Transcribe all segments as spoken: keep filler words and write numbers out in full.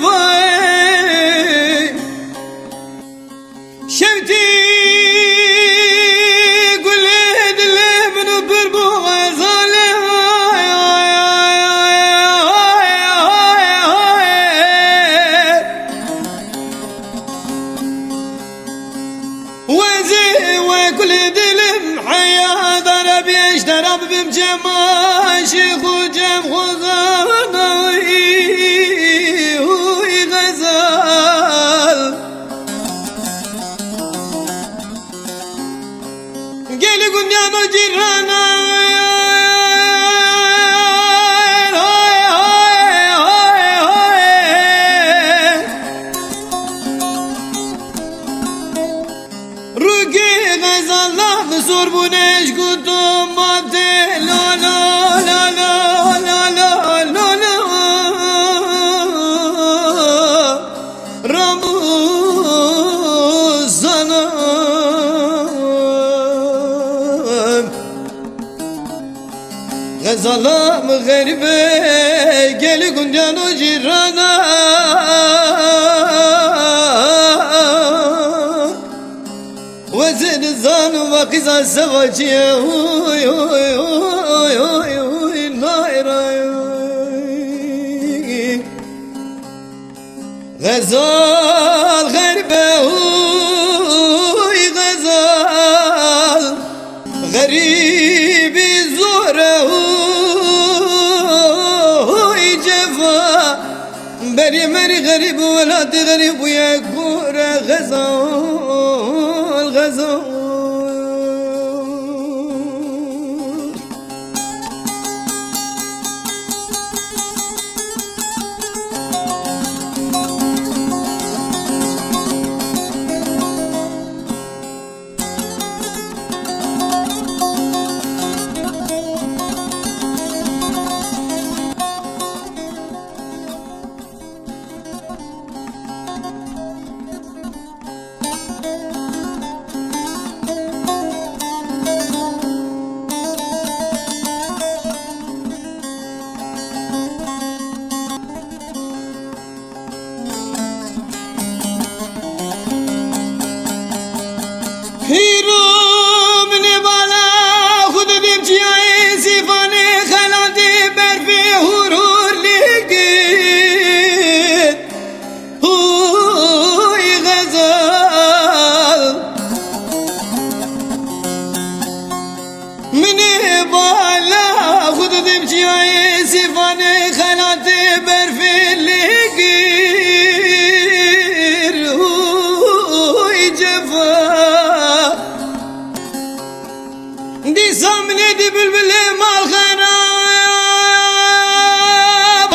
Vay. Şevtî gulê dilê min û pir bû xezalê. Wezê we kulê dilim heya dara bêştera bibim cem aşîq û cem xwezan. Uy xezal. Gelî gundiyan û cîrana. Rûkê xezala bi sor bûne ji ku tu mate. Lo, lo, lo, lo. Ramûzana. Xezala min xerîbe gelî gundiyan û cîrana. Wezê nizan û ve qîza sevaciye. Uy, uy, uy, uy, uy, nay, ray, uy. Xezal xerîbe, uy, xezal. Xerîbî zor e, uy, cefa. Berê merî xerîb û welatê xerîb bûye, gore xezal, xezal. Hîro min ê bala xwe didîm çiyayê sîfanê xelatê berfê hûr hûr lê gir. Hûy xezal. Min ê bala xwe didîm çiyayê sîfanê xelatê berfê lê gir. Hûy cefa. Dîsa min ê dî bilbilê mal xerab.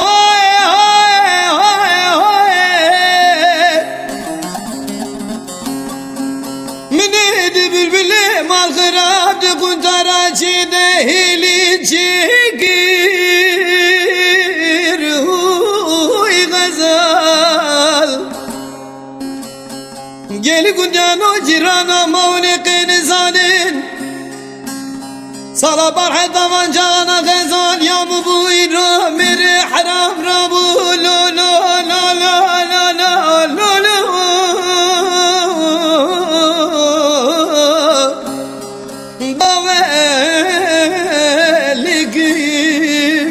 Hoy, hoy, hoy, hoy. Min ê dî bilbilê mal xerab di quntara çê de hêlî çêkir. Hûy xezal. Gelî guncan û cîrana mawinê qê nizanin. Sala bar heta van cana xezal ya min bû, îro mêrê heram rabû. Lo, lo, lo. Bawe ligir.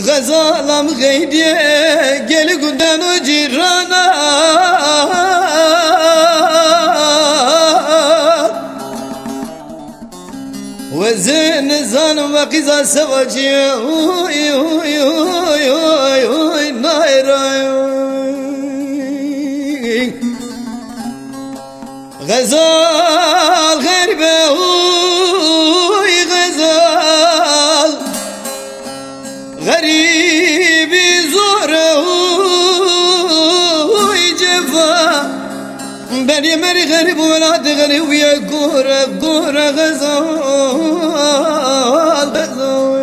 Xezalam xeydiye gelî gundan û cîrana. Wezê nizanim ve qîza sevaciye. Uy, uy, uy, uy, uy, nay, ray, uy. Xezal xerîbe, uy, xezal. Xerîbî zor e, uy, cefa. Berê merî xerîb û welatê xerîb ye, gore, gore, xezal, xezal.